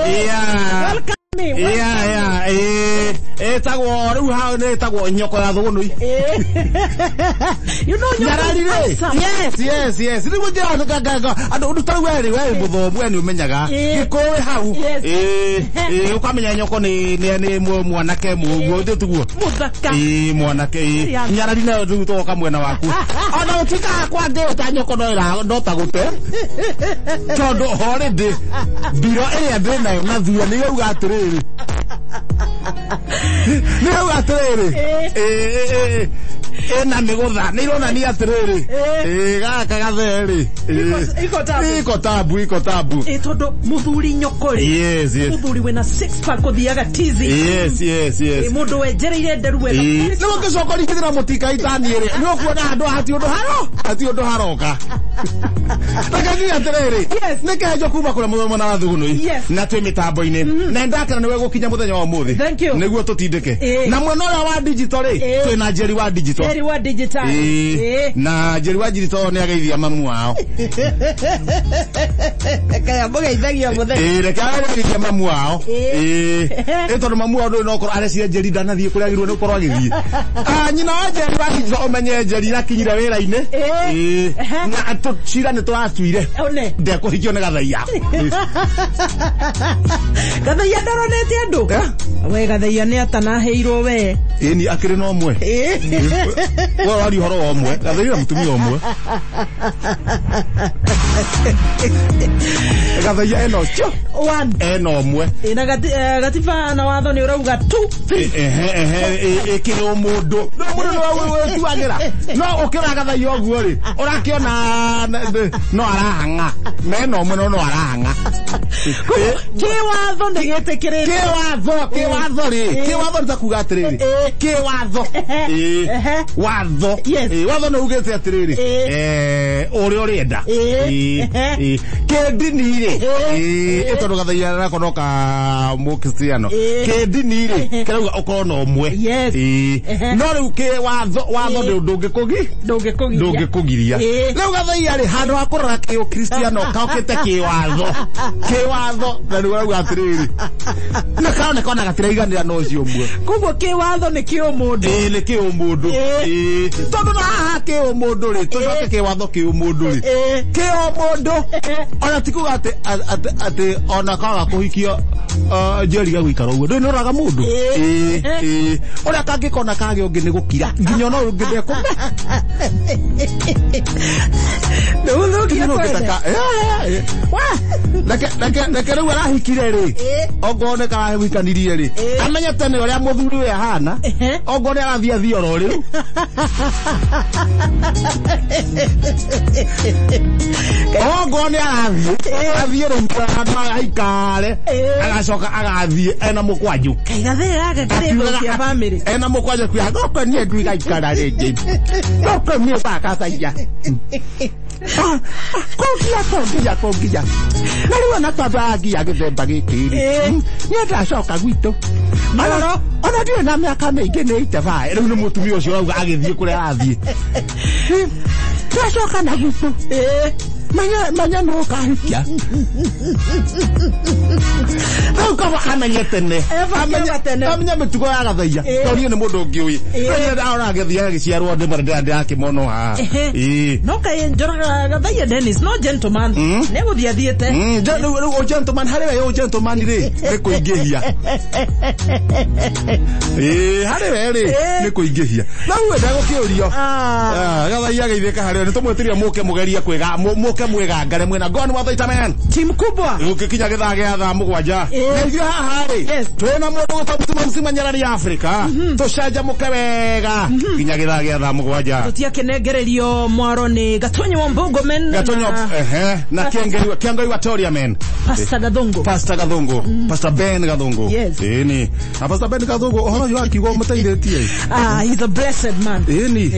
Yeah. Welcome me. Yeah, yeah. Ĩtagwo rĩu hau nĩ ĩtagwo nyoko ya thũgũnũi. You know you're Nyarari rĩ. Yes, yes, yes. Rĩu njĩra andũ ũndũ ta we rĩ, we mũthomu, we nĩ ũmenyaga. Gĩkũyũ wĩ hau. Ĩĩ, ũkamenya nyoko nĩ mwanake mũguo, tiguo? Mũthaka. Ĩĩ, mwanake ĩĩ. Nyarari nayo rĩu tũgoka mwena waku. Ona gũtuĩka kwa ngĩta nyoko no ĩra no ta gũte. Tondũ already mbiro ĩrĩa ndĩ nayo na thua nĩ yauga atĩrĩrĩ. Nĩ yauga atĩrĩrĩ. Ĩĩ, ĩna mĩgũtha nĩ ironania atĩrĩrĩ. Ĩĩ, gaka gathee rĩ. Iko tabu. Iko tabu, iko tabu. Ĩ tondũ mũthuri nyoko rĩ. Yes, yes. Mũthuri wĩna six pack ũthiaga tizi. Yes, yes, yes. Ĩ mũndũ wenjereire nderu wega. Nĩ ũngĩcoka ũringithĩra mũtikaitanie rĩ, nĩ ũkuona handũ hati ũndũ haro, hati ũndũ haroka. Reke ngiuge atĩrĩrĩ, nĩ kĩhenjo kuma kũrĩa mũthenya na thũgũnũi. Yes. Na twĩ mĩtambo-inĩ. Na nĩndakena nĩwe gũkinya mũthenya wa ũmũthĩ. Thank you. Nĩguo tũtindĩke. Na mwena ũrĩa wa digital rĩ, twĩ na Njeri wa digital. Njeri wa digital. Ĩĩ. Na Njeri wa digital nĩ ageithia mamu wao. Kaya mũgeithagia mũthenya. Ĩĩ, reke ageithia mamu wao. Ĩĩ. Ĩ tondũ mamu wao ndũĩ no ũkorwo areciria Njeri ndanathiĩ kũrĩa agĩrĩirwo nĩ gũkorwo agĩthiĩ. Ah, nyina wa Njeri wa digital ũmenye Njeri akinyire wĩra-inĩ. Ĩĩ. Na cira nĩ tũratuire. One. Ndekũhikio nĩ Gathaiya. Gathaiya ndaronete andũ. We Gathaiya nĩ atanaheirwo we. Ĩni akĩrĩ na ũmwe. We waria ũhoro wa ũmwe. Gathaiya na mũtumia ũmwe. Gathaiya ena ũcio. One. Ena ũmwe. Ĩ na gatiba na watho nĩ ũrauga 2 3. Ehe, ehe, ĩkĩrĩ ũmũndũ. No mũndũ nĩ wĩtuagĩra. No ũkĩra Gathaiya ũguo rĩ, ũrakĩona no arahang'a. Mena ũmwe no arahang'a. Kĩwatho nĩ gĩtĩkĩrĩtio. Kĩwatho, kĩwatho rĩ, kĩwatho nĩ ta kuga atĩrĩrĩ. Kĩwatho. Ĩĩ. Watho. Yes. Ĩĩ, watho nĩ ugĩte atĩrĩrĩ. Ũrĩa ũrenda. Ĩĩ. Ĩĩ. Kĩndini rĩ. Ĩĩ, tondũ Gathaiya nako no ka mũkristiano. Kĩndini rĩ, kĩrauga ũkorwo na ũmwe. Yes. Ĩĩ. No rĩu kĩwatho, watho ndũngĩkũgi? Ndũngĩkũgiria. Ndũngĩkũgiria. Rĩu Gathaiya rĩ, handũ ha kũrora kĩũkristiano kaũkĩte kĩwatho. Kĩwatho na nĩ ũrauga atĩrĩrĩ. Na kaoneka ona gatiraiganĩra na ũcio ũmwe. Koguo kĩwatho nĩ kĩũmũndũ. Ĩĩ, nĩ kĩũmũndũ. Ĩĩ. Tondũ na haha kĩũmũndũ rĩ, tũcoke kĩwatho kĩũmũndũ rĩ. Kĩũmũndũ. Ona ti kuga atĩ atĩ ona kaga kũhikio Njeri gagũikara ũguo. Ndũĩ nĩ ũraga mũndũ. Ĩĩ, ĩĩ. Ũrĩa kangĩkona kage ũngĩ nĩ gũkira. Nginya ona ũngĩ ndekũme. Ndũgũthũkia kwene. Reke rĩu arahikire rĩ, ongorwo nĩ karahikanirie rĩ, amenye tene ũrĩa mũthuri ũyũ ahana, ongorwo nĩ arathiĩ athiĩ oro rĩu. Ongorwo nĩ arathiĩ, athiĩ rĩu handũ aikare, agacoka agathiĩ ena mũkwanjũ. Kaĩ Gathaiya gaka karĩthũkia bamĩrĩ. Ena mũkwanjũ kuya, gũkũ niĩ ndigaikara rĩngĩ. Gũkũ niĩ ba Gathaiya. Kũngia, kũngia, kũngia. Na rĩu ona tondũ arangia gĩthemba gĩkĩ rĩ, niĩ ndacoka gwitũ. Ona ndirĩ na mĩaka mĩingĩ nĩ 85. Rĩu nĩ mũtumia ũcio ũrauga agĩthiĩ kũrĩa arathiĩ. Ndacoka na gwitũ. Manya, manya no ũkahikia. Rĩu kaba amenye tene. Amenye Amenye mĩtugo ya Gathaiya. Tondũ niĩ nĩ mũndũ ũngĩũĩ. Rĩu ndĩrona agĩthiĩ agĩciarwo ndĩmwe ndĩrakĩmona haha. Ĩĩ. No kaĩ njoraga Gathaiya Dennis no gentleman. Nĩ gũthiĩ athiĩte. Rĩu gentleman harĩ we gentleman rĩ, nĩ kũingĩhia. Ĩĩ, harĩ we rĩ, nĩ kũingĩhia. Rĩu we ndegũkĩũrio. Gathaiya geithĩka harĩ we, nĩ tũmwĩtĩria mũke mũgerie kwĩga, mũke mwĩgangare mwĩna Gone wa Thaita Man. Timu kubwa. Ũgĩkinya gĩthaa gĩa thaa mũgwanja. Na ithuĩ haha rĩ, twĩna mũndũ ũgwĩtwo Mũtuma Mũcima Nyarari ya Afrika. Tũcanjamũke wega nginya gĩthaa gĩa thaa mũgwanja. Tũtiakĩnengererio mwaro nĩ Gatonyo wa Mbungo men. Gatonyo, ehe, na Kiengei wa Toria men. Pastor Gathungu. Pastor Gathungu. Pastor Ben Gathungu. Yes. Ĩni. Na Pastor Ben Gathungu ũhoro ũyũ akiuga ũmũteithĩtie. Ah, he's a blessed man. Ĩni.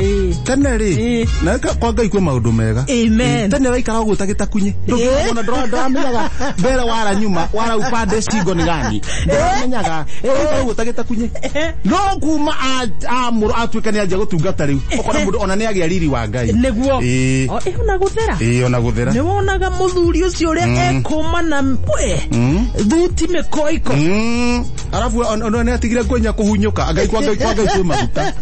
Tene rĩ, na kwa Ngai kwĩ maũndũ mega. Amen. Tene waikara ũguo ta gĩtakunyi. Ndũngĩona ndũramenyaga mbere wara nyuma, wara upande shingo nĩ gani ndamenyaga ũguo tagĩta kunye no kuma amũrũ atuĩka nĩ anjia gũtungata rĩu ũkona mũndũ ona nĩ agĩa riri wa Ngai nĩguo ona gũthera ona gũthera nĩ wonaga mũthuri ũcio ũrĩa ekũma na we thuti mĩkoiko arabu ona nĩ atigire ngwenya kũhunyũka Ngai kwa Ngai kwa Ngai kwĩ maguta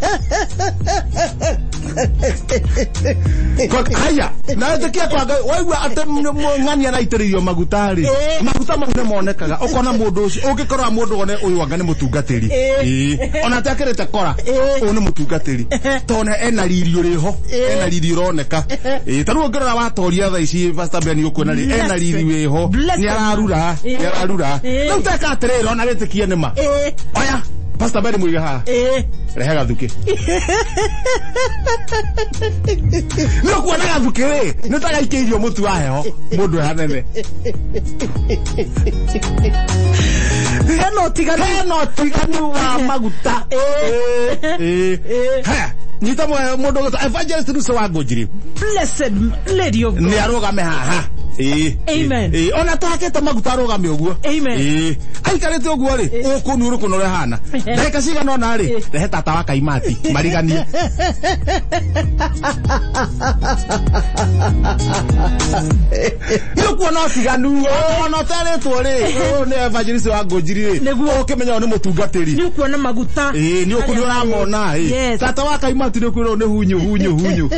haya na ĩtĩkia kwa Ngai waigua atĩ ng'ania araitĩrĩirio maguta rĩ maguta mau nĩ monekaga ũkona mũndũ ũcio ũngĩkorora mũndũ one ũyũ anga nĩ mũtungatĩri ona atakĩrĩte kora ũyũ nĩ mũtungatĩri tondũ ena riri ũrĩho ena riri ũroneka ta rĩu ũngĩrora watoria thaa ici Pastor Ben ũkuona rĩ ena riri wĩho nĩ ararura nĩ ararura rĩu teka atĩrĩrĩ ona wĩtĩkie nĩ ma oya Pastor Ben mũige haha rehe gathuke nĩ ũkuona gathuke rĩ nĩ ta gaikĩirio mũtu wa heho mũndũ e hanene hena ũtiganu wa maguta haya nyita mũndũ ũgwĩtwo Evangelist Russo wa Ngũnjiri blessed lady of God nĩ arũgame haha Amen. Ona tahakĩte maguta arũgame ũguo Amen. Aikarĩte ũguo rĩ ũkũnu ũrũkũna ũrĩa hana ndagĩka cigana ũna rĩ rehe tata wa Kaimati mariganie nĩ ũkuona ũtiganu ona ũterĩtwo rĩ ũyũ nĩ Evangelist wa Ngũnjiri rĩ Nĩguo. ũkĩmenya ũyũ nĩ mũtungatĩri nĩ ũkuona maguta nĩ ũkũnĩ ũramona tata wa Kaimati nĩ ũkwĩrwo nĩ hunyu hunyu hunyu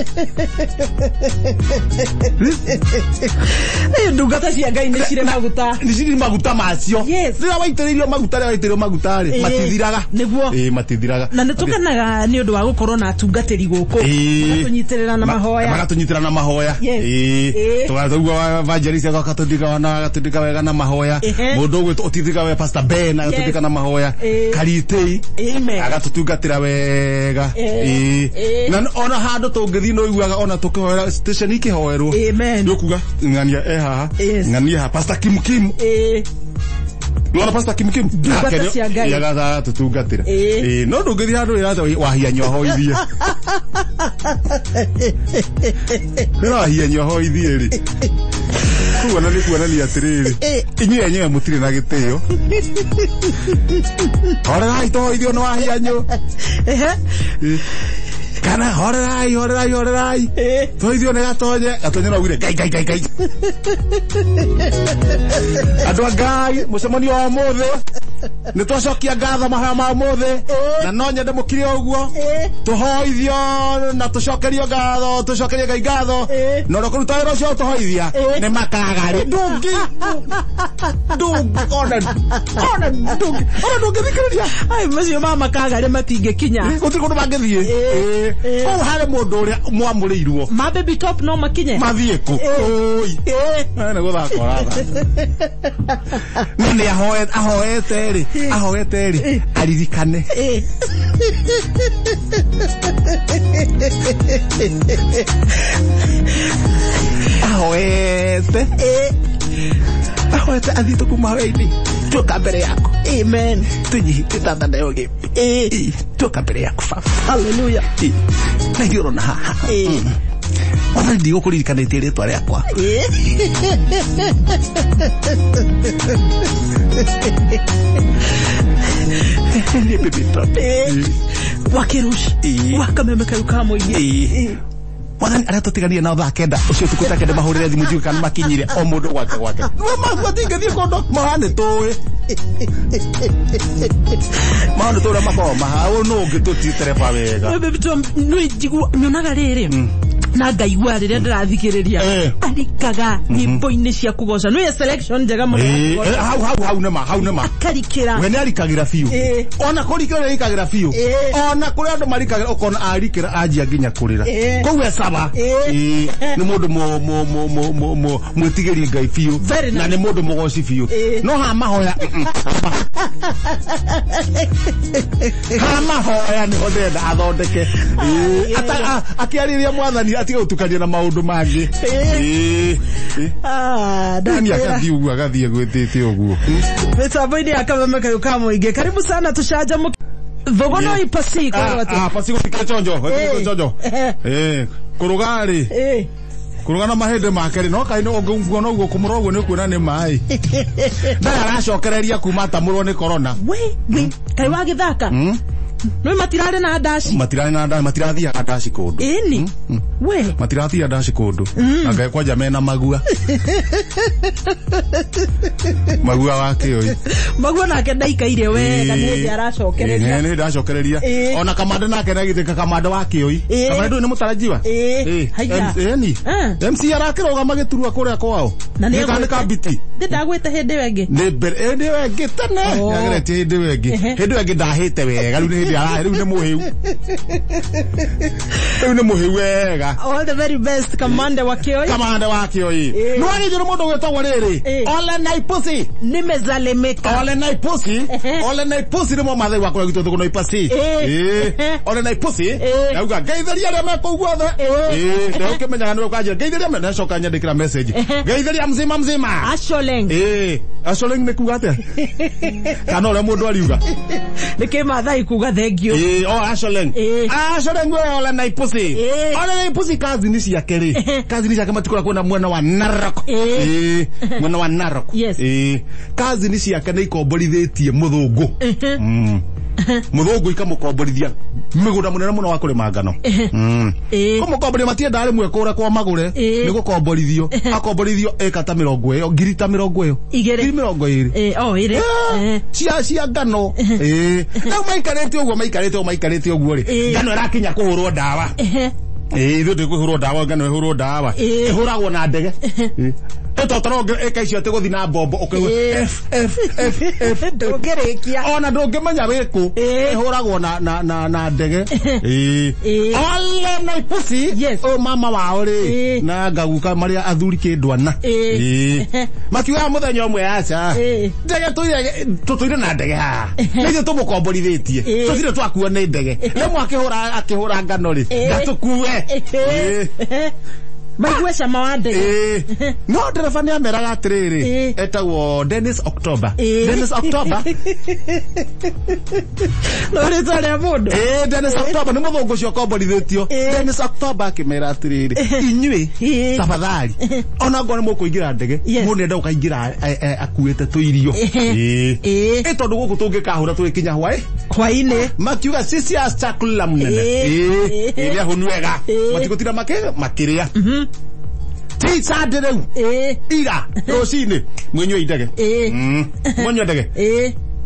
ndungata cia Ngai nĩ cirĩ maguta nĩ cirĩ maguta macio rĩrĩa waitĩrĩirio maguta rĩrĩa waitĩrĩirio maguta rĩ matithiraga nĩguo matithiraga na nĩ tũkenaga nĩ ũndũ wa gũkorwo na atungatĩri gũkũ magatũnyitĩrĩra na mahoya magatũnyitĩrĩra na mahoya tũgaigua Evangelist agatũndika na agatũndika wega na mahoya mũndũ ũgwĩtwo ũtindika we Pastor Ben agatũndika na mahoya Karitei agatũtungatĩra wega na ona handũ tũngĩthiĩ nĩ ũiguaga ona tũkĩhoera station ikĩhoerwo nĩ ũkuga ng'ania e haha ng'ania haha Pastor Kim Kim Nĩwona Pastor Kim Kim Ndungata cia Ngai agatha tũtungatĩra no ndũngĩthiĩ handũ ĩratha wahianyũ ahoithie nĩ wahianyũ ahoithie rĩ koguo na nĩ kuonania atĩrĩrĩ inyuĩ enyewe mũtirĩ na gĩtĩo horerai tũhoithio nĩ wahianyũ kana horerai horerai horerai tũhoithio nĩ gatonye gatonye no ugire ngai ngai ngai ngai andũ a Ngai mũcemanio wa ũmũthĩ nĩ twacokia ngatho mahoya ma ũmũthĩ na no nyende mũkire ũguo tũhoithio na tũcokerio ngatho tũcokerie Ngai ngatho na ũrĩa ũkũruta wĩra ũcio ũtũhoithia nĩ makagarĩ ndũngĩ ona ona ndũngĩ ona ndũngĩthikĩrĩria ai macio ma makagarĩ matingĩkinya gũtirĩ kũndũ mangĩthiĩ kũu harĩ mũndũ ũrĩa mwamũrĩirwo ma baby top no makinye mathiĩ kũ ũi nĩ gũthaka ũrathaka no nĩ ahoete rĩ ahoete rĩ aririkane ahoete ahoete athiĩte kuma mahoya-inĩ tuoka mbere yaku amen tũnyihĩte tata nayo gĩpi tuoka mbere yaku baba haleluya na ithuĩ ũrona haha Mwathani ndigũkũririkanĩtie rĩtwa rĩakwa nĩ baby top wa kĩruci wa kameme kau ka mũingĩ Mwathani arĩa tũtiganire nao thaa kenda ũcio ũtukũ ta kenda mahũrĩre thimũ njigue kana makinyire o mũndũ gwake gwake matingĩthiĩ kũndũ mahoya nĩ tũĩ mahoya nĩ tũĩ ũrĩa makoragwo maha ũyũ nũ ũngĩ tũtitereba wega nĩ njigua nyonaga rĩrĩ na ngaigua rĩrĩa ndĩrathikĩrĩria arikaga nyĩmbo-inĩ cia kũgoca nĩ selection njega mũno hau hau hau nĩma hau nĩma akarikĩra we nĩ arikagĩra biũ ona kũrikĩra nĩ arikagĩra biũ ona kũrĩ andũ marikagĩra ũkona arikĩra anjia nginya kũrĩra kũu e saba nĩ mũndũ mwĩtigĩri Ngai biũ na nĩ mũndũ mũgoci biũ no ha mahoya ha mahoya nĩho ndĩrenda athondeke akĩarĩria Mwathani atige gũtukania na maũndũ mangĩ nani agathiĩ ũguo agathiĩ gwĩtĩte ũguo mĩtambo-inĩ ya kameme kayũ ka mũingĩ karibu sana tũcanjamũke thogono ipasi pasi gũtikĩrĩ chonjo gũtikĩrĩ chonjo kũrũga rĩ Kũrũga na mahĩndĩ make rĩ no kaĩ ũngĩmuona ũguo kũmũrora ũguo nĩ ũkuona nĩ maĩ. Ndarĩ aracokereria kuma atamũrwo nĩ corona. We we kaĩ wa gĩthaka. No matirarĩ na ndaci. Matirarĩ na ndaci, matirathiaga ndaci kũndũ. Ĩni. We. Matirathiaga ndaci kũndũ. Na ngai kwanja mena magua. Magua wa kĩoi. Magua nake ndaikaire wega nĩ hĩndĩ aracokereria. Nĩ hĩndĩ aracokereria. Ona Kamande nake nagithĩka Kamande wa kĩoi. Kamande ndũĩ nĩ mũtarajiwa. Ĩni. MC arakĩrũgama gĩturwa kũrĩa kwao. Na nĩ nĩ kambiti. Ndagwĩte hĩndĩ ĩyo ĩngĩ. Nĩ mbere hĩndĩ ĩyo ĩngĩ tene. Nĩageretie hĩndĩ ĩyo ĩngĩ. Hĩndĩ ĩyo ĩngĩ ndahĩte wega rĩu nĩ hĩndĩ ara rĩu nĩ mũhĩu. Rĩu nĩ mũhĩu wega. All the very best Kamande wa Kĩoi. Kamande wa Kĩoi. Nĩ warĩithio nĩ mũndũ gwĩtagwo rĩrĩ. Ole Naipusi. Nimezalimika. Ole Naipusi. Ole Naipusi nĩ mũmathai wa kũrĩa gwitũ thũkũ Naipasi. Ole Naipusi. Nauga ngeithĩria arĩa me kũu guothe. Na ũkĩmenyaga nĩwe ũkanjĩra ngeithĩria me nacoka nyandĩkĩra message. Ngeithĩria mzima mzima. Asholeng. Asholeng nĩ kuga atĩa? Kana ũrĩa mũndũ ariuga. Nĩ kĩmathai kuga thank you. Oh Asholeng. Asholeng we Ole Naipusi. Ole Naipusi kazi ni ciake rĩ. Kazi ni ciake matikora kwenda mwena wa Narok. Mwena wa Narok. Kazi ni ciake nĩ ikomborithĩtie mũthũngũ. Mũthũngũ ikamũkomborithia mĩgũnda mũnene mũno wa kũrĩma ngano. Kũmũkomborithia matiendaga rĩmwe kũra kwa magũre nĩ gũkomborithio. Akomborithio ĩka ta mĩrongo ĩyo, ngiri ta mĩrongo ĩyo. Ngiri mĩrongo ĩrĩ. Ĩrĩ. Cia ngano. Rĩu maikarĩte ũguo maikarĩte ũguo maikarĩte ũguo rĩ. Ngano ĩrakinya kũhũrwo ndawa. Ithuĩ tũkũhũrwo ndawa ngano ĩhũrwo ndawa. Ĩhũragwo na ndege. Totoro ĩka icio atĩ gũthiĩ na mbombo ũkĩigua F F F F ndũngĩrĩkia. Ona ndũngĩmenya wĩkũ. Ĩhũragwo na ndege. Ole Naipusi. Ũyũ mama wao rĩ na ngaguka marĩa athuri kĩndwana. Makiugaga mũthenya ũmwe aca. Ndege tũtũire na ndege haha. Nĩ ithuĩ tũmũkomborithĩtie. Tũtirĩ twakua nĩ ndege. Rĩmwe akĩhũra ngano rĩ ndatũkue. Maigue cama wa ndege. No ndereba nĩ ameraga atĩrĩrĩ etagwo Dennis October. Dennis October. No rĩtwa rĩa mũndũ. Dennis October nĩ mũthũngũ ũcio ũkomborithĩtio. Dennis October akĩmera atĩrĩrĩ inyuĩ tafadhali ona ngorwo nĩ mũkũingĩra ndege mũndũ nĩenda gũkaingĩra akuĩte tũirio. Tondũ gũkũ tũngĩkahũra tũgĩkinya hwaĩ hwainĩ makiuga sisi as chakula mũnene. Ĩrĩa hũnu wega matigũtinda makĩrĩa. Ti Sunday rĩu. Ira rũcinĩ mwenyue ndege. Mwenyue ndege.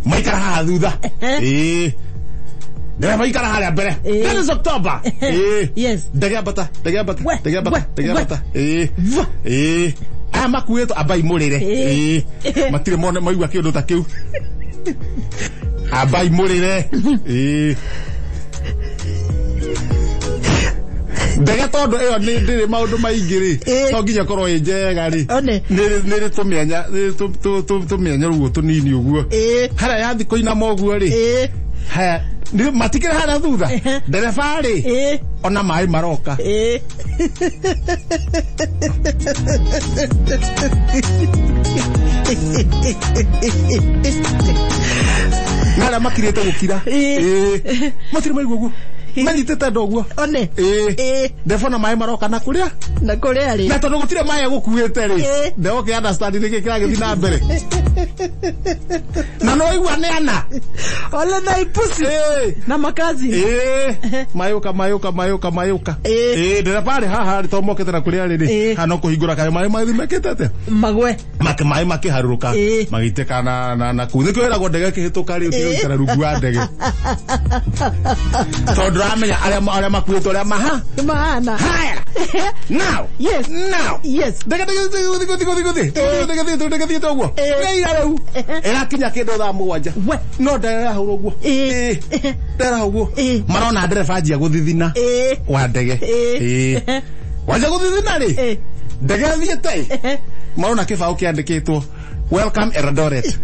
Maikara haha thutha. Ndege maikara harĩa mbere. Dennis October. Yes. Ndege ambata, ndege ambata, ndege ambata, ndege ambata. Aya makuĩtwo ambai mũrĩre. Matirĩ mone maigua kĩũndũ ta kĩu. Ambai mũrĩre. Ndege tondũ ĩyo nĩ ndĩrĩ maũndũ maingĩ rĩ to nginya korwo ĩ njega rĩ nĩ rĩ tũmĩanya tũmĩanya ũguo tũnini ũguo harĩa yathi kũinama ũguo rĩ haya matikĩrĩ harĩa thutha ndereba rĩ ona maĩ maroka. Na arĩa makirĩte gũkira matirĩ maigua ũguo manyitĩte ndo ũguo ndereba ona maĩ maroka na kũrĩa na kũrĩa rĩ na tondũ gũtirĩ maĩ egũkuĩte rĩ ndegũkĩ understand nĩkĩ kĩragĩthiĩ na mbere na no igua nĩ ana Ole Naipusi na makazi mayũka mayũka mayũka mayũka ndereba rĩ haha rĩ tondũ mokĩte na kũrĩa rĩ rĩ haha no kũhingũra kaĩ maĩ mathiĩ mekĩte atĩa magwe maĩ makĩharũrũka magĩitĩka na kũu nĩkĩo ĩragwo ndege ĩkĩhĩtũka rĩ ũtige gũikara rungu wa ndege tondũ ndũramenya arĩa makuĩtwo ũrĩa mahana. Haya now yes now yes ndege ndege thiĩte ũguo nĩ ira rĩu ĩrakinya kĩndũ thaa mũgwanja no ndege ĩrahũra ũguo ndege ũguo marona ndereba anjia gũthithina wa ndege wanja gũthithina rĩ ndege thiĩte marona kĩbaũ kĩandĩkĩtwo welcome Eldoret.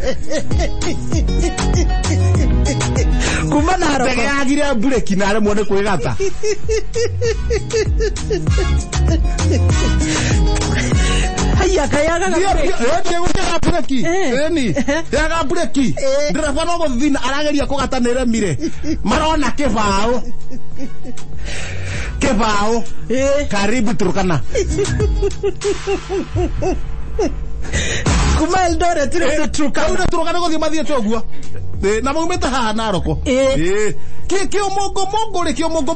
Kuma Narok. Ndege yagire mbureki na aremwo nĩ kwĩgata. Haya kayaga Ndiegũkĩaga mbureki. Ĩni yaga mbureki ndereba no gũthithina arageria kũgata nĩ ĩremire marona kĩbaũ Kĩbaũ. Karibu Turkana. Kuma Eldoret rĩu nĩ Turkana. Rĩu nĩ Turkana gũthiĩ mathiĩte ũguo. Na maumĩte haha Naroko. Kĩũmũngũ mũngũ rĩ, kĩũmũngũ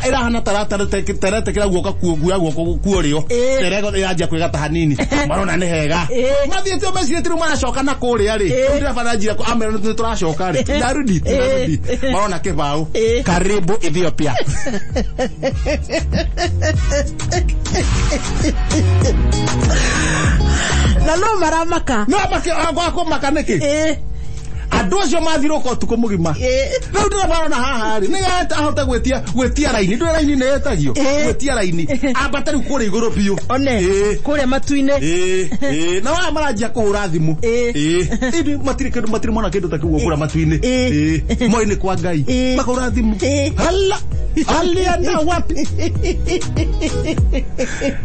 ĩrahana taretekĩra guoka kuoya guoko kuorĩo. Terego ĩranjia kwĩgata hanini. Marona nĩ hega. Mathiĩte mecirĩtie rĩu maracoka na kũrĩa rĩ. Ndereba aranjia amera nĩ tũracoka rĩ. Tunarudi, tunarudi. Marona kĩbaũ. Karibu Ethiopia. Na no maramaka. No makĩmaka nĩkĩ? Andũ acio mathirũka ũtukũ mũgima. Rĩu ndĩrabarona haha rĩ, nĩgetha ahote gwĩtia raini. Ndũĩ raini nĩ ĩtagio? Gwĩtia raini. Ambate rĩu kũrĩa igũrũ biũ. One. Kũrĩa matu-inĩ. Na waya maranjia kũhũra thimũ. Ĩndĩ matirĩ kĩndũ, matirĩ mona kĩndũ ta kĩu kũrĩa matu-inĩ. Moĩ nĩ kwa Ngai. Makahũra thimũ. Hala! Alienda wapi?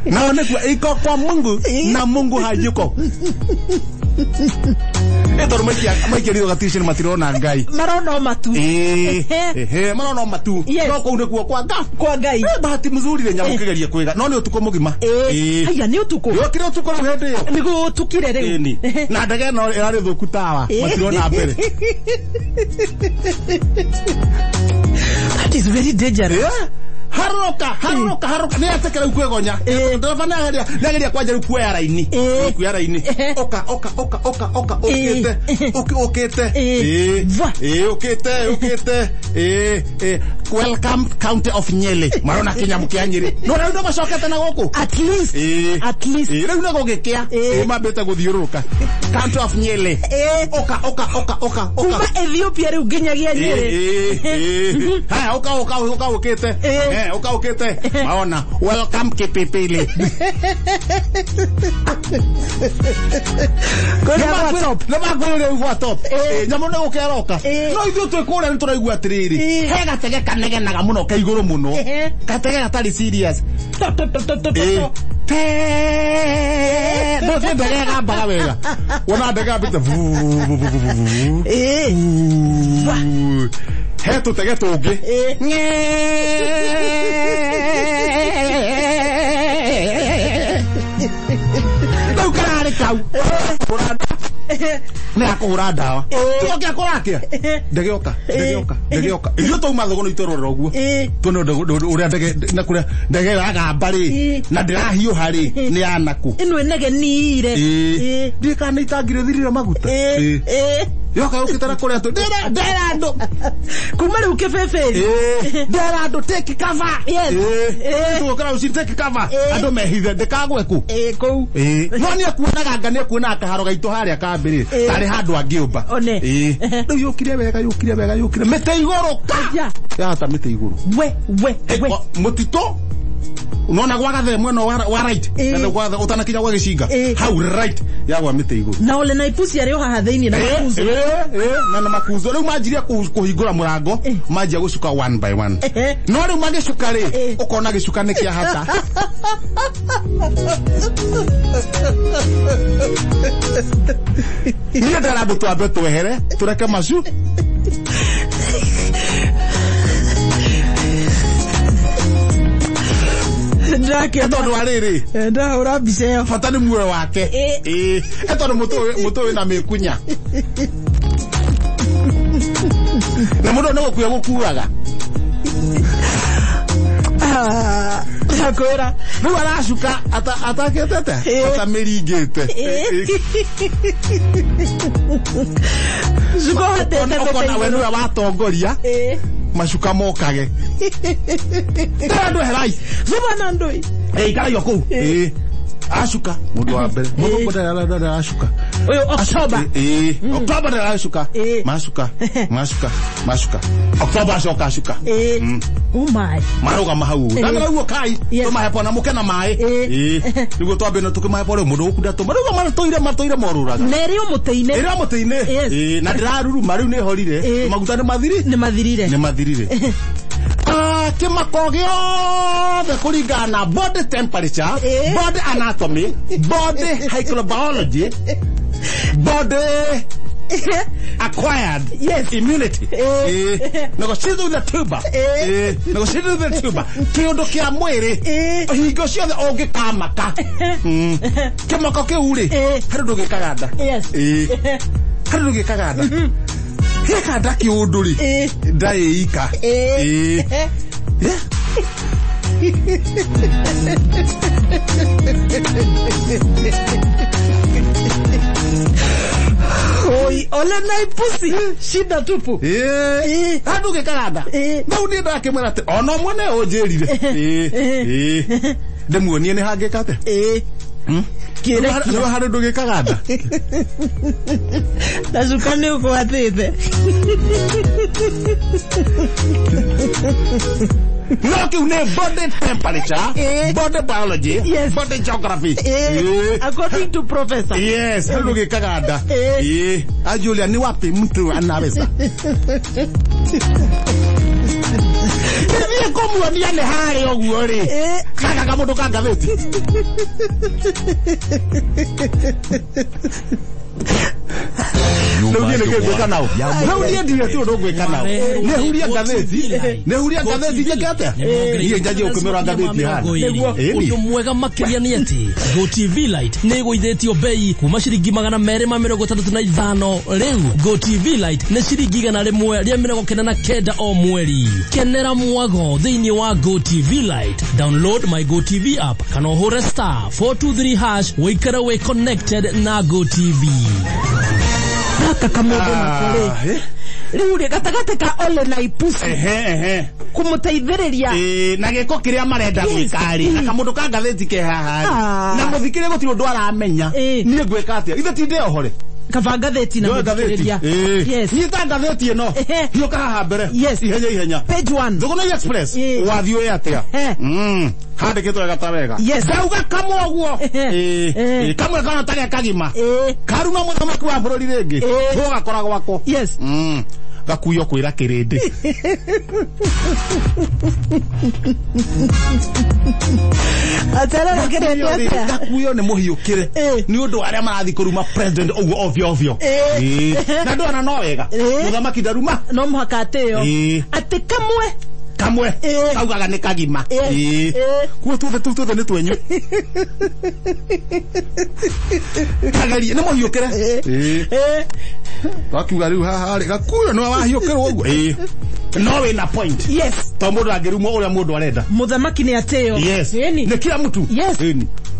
Nao nĩkuo iko kwa Mungu na Mungu hayuko. Tondũ maikia ritho gatirisha matirona Ngai. Marona matu. Marona matu. No kũu nĩkuo kwa Ngai. Kwa Ngai. Bahati mzuri rĩ nyamũ kĩgeria kwĩga. No nĩ ũtukũ mũgima. Haya nĩ ũtukũ. Yokire ũtukũ rĩu hĩndĩ ĩyo. Nĩ gũtukire rĩu. Na ndege ĩno ĩrarĩ thũku tawa. Matirona mbere. That is very dangerous. Harũrũka, harũrũka, harũrũka. Nĩ etĩkĩra rĩu kwĩgonya. Ndereba nĩ ageria kwanja rĩu kuoya raini. Kuoya raini. Ũka, ũka, ũka, ũka, ũka, ũkĩte. Ũkĩte. Ũkĩte, ũkĩte. Welcome County of Nyeri. Marona kĩnyamũ kĩa Nyeri. No rĩu nĩ macokete na gũkũ. At least. At least. Rĩu nĩ gũgĩkĩa. Mambĩte gũthiũrũrũka. County of Nyeri. Ũka, ũka, ũka, ũka, ũka. Kuma Ethiopia rĩu nginyagia Nyeri. Haya, ũka, ũka, ũka, ũkĩte. Ũka ũkĩte. Maona welcome Kipipili. Nĩ makwĩrĩ rĩu gwa top. Nyamũ nĩ gũkĩaroka. No ithuĩ twĩ kũrĩa nĩ tũraigua atĩrĩrĩ. He gatege kanegenaga mũno ke igũrũ mũno. Gatege gatarĩ serious. No nĩ ndege ĩgambaga wega. Wona ndege yambĩte he tũtege tũngĩ. Rĩu kararĩ kau. Nĩ akũhũra ndawa. Tũgokĩra kũrakĩa. Ndege yoka, ndege yoka, ndege yoka. Ithuĩ twauma thogoro itwerorera ũguo. Tuone ũrĩa ndege na kũrĩa ndege ĩragamba rĩ na ndĩrahiũha rĩ nĩ ya nakũ. Ĩno ĩnegeniire. Ndiũĩ kana nĩ itangi rĩthirire maguta. Yoka yũkĩte na kũrĩa tũ. Ndĩra andũ. Kuma rĩu kĩbĩbĩri. Ndĩra andũ take cover. Tũgũkĩra rũcinĩ take cover. Andũ mehithe ndĩkagwe kũ. Kũu. No nĩ ekuonaga anga nĩ ekuonaga kaharo gaitũ harĩa kambĩ rĩ. Tarĩ handũ angĩũmba. Rĩu yũkire wega, yũkire wega, yũkire. Mĩtĩ igũrũ ka. Yahata mĩtĩ igũrũ. We, we, we. Mũtitũ. Unaona gwa gathe mwena wa right. Ũtanakinya gwa gĩcinga. Hau right yagwa mĩtĩ igũrũ. Na ole na ipusi arĩ o haha thĩinĩ na makuzo. Na makuzo. Rĩu manjirie kũhingũra mũrango, manjia gũcuka one by one. No rĩu magĩcuka rĩ, ũkona gĩcuka nĩ kĩahata. Niĩ ndĩra andũ twambe twehere, tũreke macu. Tondũ wa rĩrĩ. Ndahũra mbica ĩyo. Bata nĩ muoyo wake. Tondũ mũtũ wĩna mĩkunya. Na mũndũ nĩ gũkua gũkuaga. Ndakwĩra. Rĩu aracuka atakĩte atamĩringĩte. Cuka ũhatete Ũkona we nĩwe watongoria. Macuka mokage. Ndĩra andũ eherai. Thuma na ndũi. Ikarai o kũu. Acuka mũndũ wa mbere. Mũndũ ndara acuka. Ũyũ October. October ndara acuka. Macuka, macuka, macuka. October acoka acuka. Oh my. Marũgama hau ũguo. Ndamera ũguo kai. Tũmahepo na mũke na maĩ. Nĩguo twambe na tũkĩmahepo rĩu mũndũ gũkunda tũma. Rĩu matũire morũraga. Na ĩrĩ o mũtĩ-inĩ. Ĩrĩ o mũtĩ-inĩ. Na ndĩraruruma rĩu nĩ ĩhorire. Maguta nĩ mathiri? Nĩ mathirire. Nĩ mathirire. Kĩmako gĩothe kũringana na body temperature, body anatomy, body microbiology, body Acquired Yes. immunity. Na gũcithutha tuba. Na gũcithutha tuba. Kĩũndũ kĩa mwĩrĩ. Hingo ciothe ũngĩkamaka. Kĩmako kĩu rĩ, harĩ ũndũ gĩkaga nda. Yes. Harĩ ũndũ gĩkaga nda. Gĩka nda kĩũndũ rĩ, nda ĩika. Yeah. Oi, ole na ipusi shida tupu. Handũ gĩkaga nda. Rĩu niĩ ndakĩmwĩra atĩ ona mwene ũnjĩrire. Ndĩmuonie nĩ hangĩka atĩa. Rĩu harĩ ũndũ gĩkaga nda. Na cuka nĩ ũgwatĩte. No kĩu nĩ body temperature, body biology, Yes. body geography. According to professor. Yes, harĩ ũndũ gĩkaga nda. Ajulia, ni wapi mtu anaweza? Niĩ kũmuonia nĩ harĩ ũguo rĩ. Gaka kamũndũ ka ngathĩti. Rĩu niĩ nĩkĩ ngwĩka nao? Rĩu niĩ ndirĩ ti ũndũ ngwĩka nao. Nĩhuria ngathĩti. Nĩhuria ngathĩti njĩke atĩa? Niĩ njanjie gũkĩmĩra ngathĩti hana. Ũndũ mwega makĩria nĩ atĩ GoTV Lite nĩ ĩgũithĩtio bei kuma ciringi 265 rĩu GoTV Lite nĩ ciringi 199 o mweri. Kenera mwago thĩinĩ wa GoTV Lite. Download my GoTV app kana ũhũre *423# wĩikare wĩ connected na GoTV. Gaka kamũndũ nako rĩ. Rĩu rĩ gatagatĩ ka ole na ipusi. Kũmũteithĩrĩria. Na gĩko kĩrĩa marenda gwĩka rĩ, na kamũndũ ka ngathĩti ke haha rĩ. Na mũthikĩrĩria gũtirĩ ũndũ aramenya. Niĩ ngwĩka atĩa? Ithe ti ndĩohore. Kaba ngathĩti na mũthikĩrĩria. Yes. Nyita ngathĩti ĩno. Hiũka haha mbere. Yes. Ihenya ihenya. Page 1. Thũgũna Express. Wathiĩ ũĩ atĩa? Handĩkĩtwo wega ta wega. Yes. Ndauga kamwe ũguo. Kamwe kana tarĩa kagima. Karuma mũthamaki wa bũrũri rĩngĩ. Gũgakora gwakwa. Yes. Gakuyo kwĩra kĩrĩndĩ. Atarara kĩrĩndĩ atĩa? Gakuyo nĩ mũhiũkĩre. Nĩ ũndũ arĩa marathiĩ kũruma president ũguo ovyo ovyo. Na ndona no wega. Mũthamaki ndaruma. No mũhaka atĩo. Atĩ kamwe. Kamwe. Kaugaga nĩ kagima. Kuo tuothe tu tuothe nĩ twenyu. Kagerie nĩ mũhiũkĩre. Gakiuga rĩu haha rĩ gakuyo nĩwe wahiũkĩrwo ũguo. No wĩna point. Yes. To mũndũ angĩrumwo ũrĩa mũndũ arenda. Mũthamaki nĩ atĩo. Yes. Nĩ kila mtu. Yes.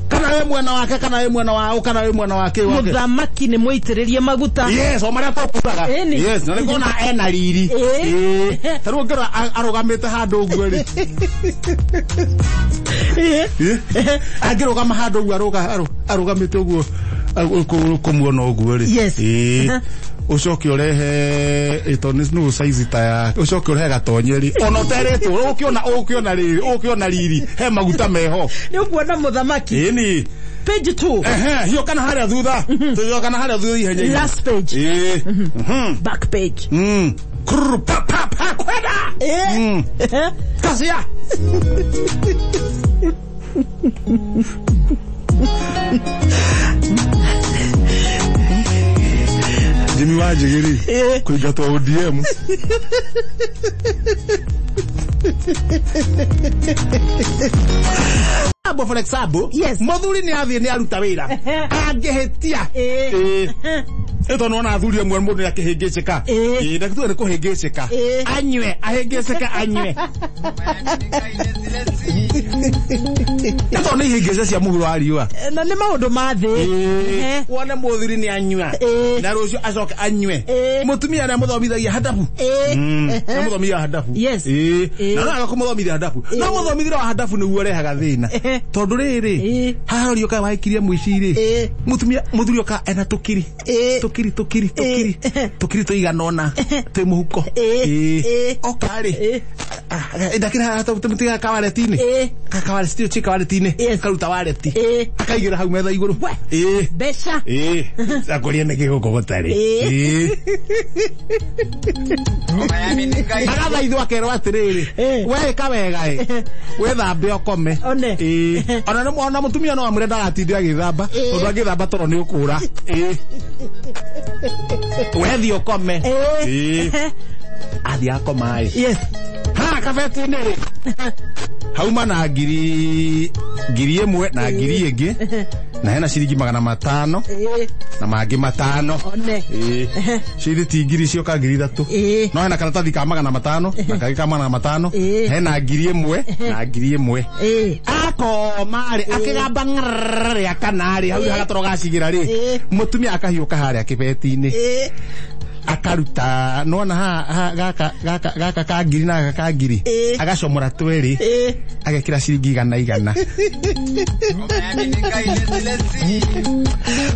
Kana wĩ mwena wake, kana wĩ mwena wa kana wĩ mwena wake. Mũthamaki nĩ mũitĩrĩrie maguta. Yes, o marĩa tũkugaga. Yes, na nĩkuona ena riri. Ta rĩu ũngĩrora arũgamĩte handũ ũguo rĩ. Angĩrũgama handũ ũguo arũgamĩte ũguo kũmuona ũguo rĩ. Yes. Ũcoke ũrehe ĩto nĩ size ta ya ũcoke ũrehe gatonyeri ona ũteretwo ũkĩona riri ũkĩona riri he maguta meho. Nĩ ũkuona mũthamaki. Ĩni. Page 2. Hiũkana harĩa thutha. Hiũkana harĩa thutha ihenya. Last page. Back page. Krr pa pa pa kwenda. Kasia. Jimmy Wanjigi kũingatwo ODM. For example, Yes. Mũthuri nĩ athiĩ nĩ aruta wĩra. Angĩhĩtia. Ĩto nĩwona athuri amwe mũndũ nĩ akĩhĩngĩcĩka. Na tuge nĩ kũhĩngĩcĩka. Anyue, ahĩngĩcĩke anyue. Ĩto nĩ ihĩngĩca cia mũhuro wa riũa. Na nĩ maũndũ ma thĩ. Wone mũthuri nĩ anyua. Na rũciũ acoke anyue. Mũtumia nĩ amũthomithagia hadabu. Nĩ amũthomithagia hadabu. Yes. Na no aga kũmũthomithia hadabu. No mũthomithĩre wa hadabu nĩguo ũrehaga thĩna. Tondũ rĩrĩ, haha ũrĩ waikirie mũici rĩ. Mũtumia mũthuri oka ena tũkiri. Tũkiri tũkiri tũkiri. Tũkiri tũigana ũna twĩ mũhuko. Oka rĩ. Ndakĩrĩ haha tũmũtiga kawareti-inĩ. Kawareti chi kawareti-inĩ. Karuta wareti. Akaigĩra hau metha igũrũ. Mbeca. Akũria nĩkĩ gũkũ gũtarĩ. Agathaithwo akerwo atĩrĩrĩ, weka wega ĩ, wĩthambe ũkome. One. Ona mũtumia no amwĩre ndagatinde agĩthamba, tondũ angĩthamba toro nĩ ũkũra. Wethi ũkome. Ĩĩ. Ĩĩ. Athiĩ akoma ĩ. Yes. Haha kabeti-inĩ rĩ, hauma na 1,000 na 1,000 ĩngĩ, na hena ciringi 500 Ĩĩ. na mangĩ 500. One. Ĩĩ. Cithi ti ngiri cioka 3,000. Ĩĩ. No hena karatathi ka 500 na kangĩ ka 500. Ĩĩ. Hena 1,000 na 1,000. Ĩĩ. Akoma rĩ, akĩgamba ng'rrrr rĩa kana rĩ, hau nĩ hagatoro gacigĩra rĩ, Ĩĩ. mũtumia akahiũka harĩa kĩbeti-inĩ, Ĩĩ. akaruta nona ha gaka gaka gaka ka ngiri na gaka ka ngiri, Ĩĩ. agacomora twĩrĩ, Ĩĩ. agekĩra ciringi igana igana.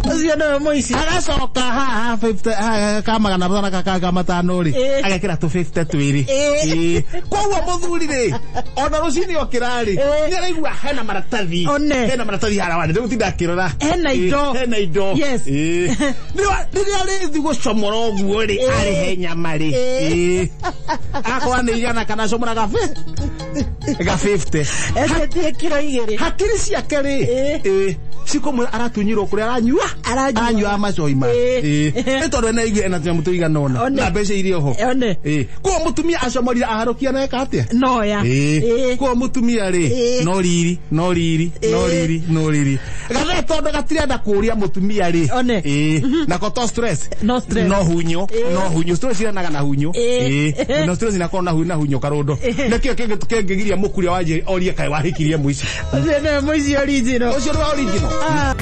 Ũcio nĩwe mũici. Agacoka haha 50 haha ka 500 na kaka ka 500 rĩ, Ĩĩ. agekĩra tũ 50 twĩrĩ. Ĩĩ. Ĩĩ. Koguo mũthuri rĩ, ona rũcinĩ okĩra rĩ, Ĩĩ. nĩ araigua hena maratathi, One. hena maratathi haha wani ndĩgũtinda akĩrora. Hena Ĩĩ, indo. hena indo. Yes. Ĩĩ. Rĩrĩa rĩthi gũcomora ũguo rĩ, Ĩĩ. arĩhe nyama rĩ. Ĩĩ. Ĩĩ. Akorwo nĩ igana kana acomora ga 50. Endetie kiro 2. Hakiri ciake rĩ, Ĩĩ. ĩĩ, cikũmwĩra aratunyirwo kũrĩa aranyua, Aranyua. aranyua macoima. Ĩĩ. Ĩĩ. Nĩ tondũ ena igue ena tũnyamũ tũigana ũna One. na mbeca iria oho. One. Ĩĩ. Koguo mũtumia acomorire aharũkia na eka atĩa? Noya. Ĩĩ. Ĩĩ. Koguo mũtumia rĩ, Ĩĩ. no riri, no riri, no Ĩĩ. riri, no riri. Gathe tondũ gatirenda kũria mũtumia rĩ. One. Ĩĩ. Nako to stress. No stress. No hunyo, Ĩĩ. no hunyo. Stress iranaga na hunyo. Ĩĩ. Ĩĩ. No stress inakorwo na hunyo, na hunyo karondo. Nĩkĩo kĩngĩgiria mũkuria wa njĩra orie kaĩ wahikirie mũici. Ũcio nĩwe mũici original. Ũcio nĩ wa original. Ah.